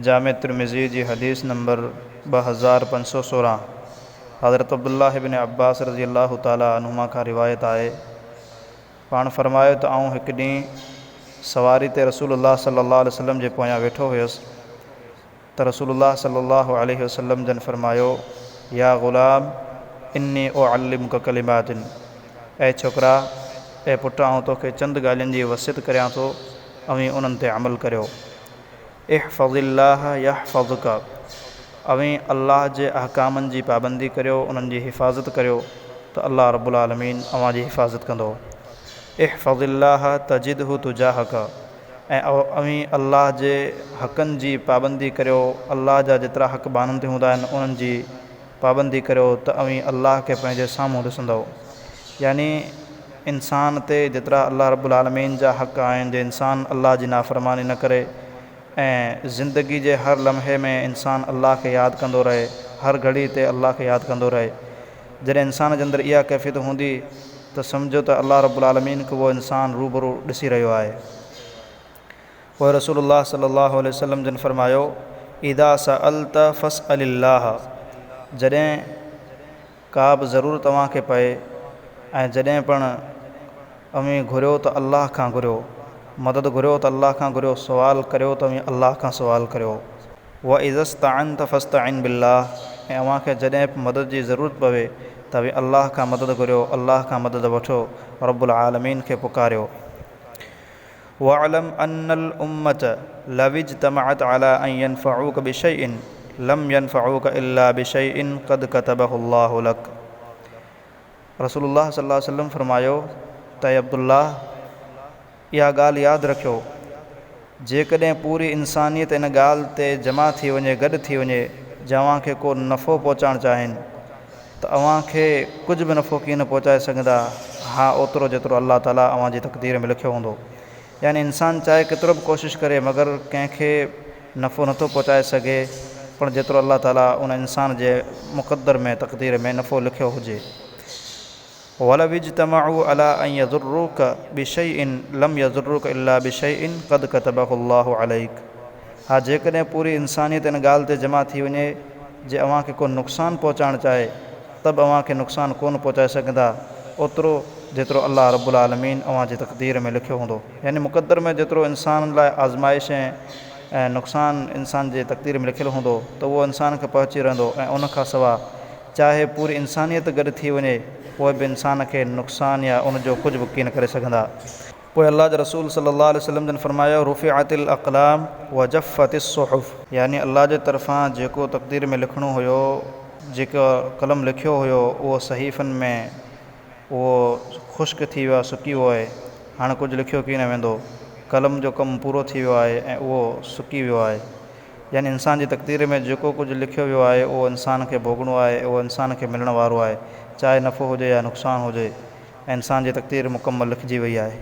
جامع ترمذي جي حديث نمبر 2516 حضرت عبدالله ابن عباس رضي الله تعالٰي عنهما کان روايت آهي، پاڻ فرمايو ته آئون هڪ ڏينهن سواري تي رسول الله صلي الله عليه وسلم جي پويان ويٺو هيس ته رسول الله صلي الله عليه وسلم جن فرمايو، يا غلام اني اعلمک ڪلمات اي ڇوڪرا، اي پٽ آئون توکي چند ڳالهين جي وصيت ڪريان ٿو، اوهين انهن تي عمل ڪريو. احفظ الله يحفظک اوهين الله جي احڪامن جي پابندي ڪريو، انهن جي حفاظت ڪريو ته الله رب العالمين اوهان جي حفاظت ڪندو. احفظ الله تجده تجاهک ۽ اوهين الله جي حقن جي پابندي ڪريو، الله جا جيترا حق ٻانهن تي هوندا آهن انهن جي پابندي ڪريو ته اوهين الله کي پنهنجي سامهون ڏسندؤ. يعني انسان تي جيترا الله رب العالمين جا حق آهن جي انسان الله جي نافرماني نه ڪري ۽ زندگي جي هر لمحي ۾ انسان الله کي ياد ڪندو رهي، هر گهڙي تي الله کي ياد ڪندو رهي. جڏهن انسان جي اندر اها ڪيفيت هوندي ته سمجهو ته الله رب العالمين کي اهو انسان روبرو ڏسي رهيو آهي. پوء رسول الله صلي الله عليه وسلم جن فرمايو، اذا سألت فاسأل الله جڏهن ڪا به ضرورت اوهان کي پئي ۽ جڏهن پڻ اوهين گهريو ته الله کان گهريو، مدد گهريو ته الله کان گهريو، سوال ڪريو ته اوهين الله کان سوال ڪريو. واذا استعنت فاستعن بالله ۽ اوهان کي جڏهن به مدد جي ضرورت پوي ته اوهين الله کان مدد گهريو، الله کان مدد وٺو، رب العالمين کي پڪاريو. واعلم ان الامة لو اجتمعت علي ان ينفعوک بشيء لم ينفعوک الا بشيء قد كتبه الله لک رسول الله صلي الله عليه وسلم فرمايو ته اي عبدالله! اها ڳالهه ياد رکيو، جيڪڏهن پوري انسانيت ان ڳالهه تي جمع ٿي وڃي، گڏ ٿي وڃي، جي اوهان کي ڪو نفعو پهچائڻ چاهين ته اوهان کي ڪجهه به نفعو ڪين پهچائي سگهندا، ها اوترو جيترو الله تعاليٰ اوهان جي تقدير ۾ لکيو هوندو. يعني انسان چاهي ڪيترو به ڪوشش ڪري مگر ڪنهن کي نفعو نٿو پهچائي سگهي پڻ جيترو الله تعاليٰ ان انسان جي مقدر ۾، تقدير ۾، نفعو لکيو هجي. ولو اجتمعوا علي ان يضروک بشيء لم يضروک الا بشيء قد ڪتبه الله عليک ها جيڪڏهن پوري انسانيت ان ڳالهه تي جمع ٿي وڃي جي اوهان کي ڪو نقصان پهچائڻ چاهي ته به اوهان کي نقصان ڪونه پهچائي سگهندا اوترو جيترو الله رب العالمين اوهان جي تقدير ۾ لکيو هوندو يعني مقدر ۾ جيترو انسان لاء آزمائش ۽ نقصان انسان جي تقدير ۾ لکيل هوندو ته اهو انسان کي پهچي رهندو ۽ ان کان سوا چاهي پوري انسانيت گڏ ٿي وڃي پوء به انسان کي نقصان يا ان جو ڪجهه به ڪين ڪري سگهندا. پوء الله جي رسول صلي الله عليه وسلم جن فرمايو، رفعت الاقلام وجفت الصحف. يعني الله جي طرفان جيڪو تقدير ۾ لکڻو هيو، جيڪو قلم لکيو هيو اهو صحيفن ۾ اهو خشڪ ٿي ويو آهي، سڪي ويو آهي، هاڻ ڪجهه لکيو ڪين ويندو، قلم جو ڪم پورو ٿي ويو آهي ۽ اهو سڪي ويو آهي. يعني انسان جي تقدير ۾ جيڪو ڪجهه لکيو ويو آهي اهو انسان کي ڀوڳڻو آهي، اهو انسان کي ملڻ وارو آهي، چاهي نفعو هجي يا نقصان هجي ۽ انسان جي تقدير مڪمل لکجي وئي آهي.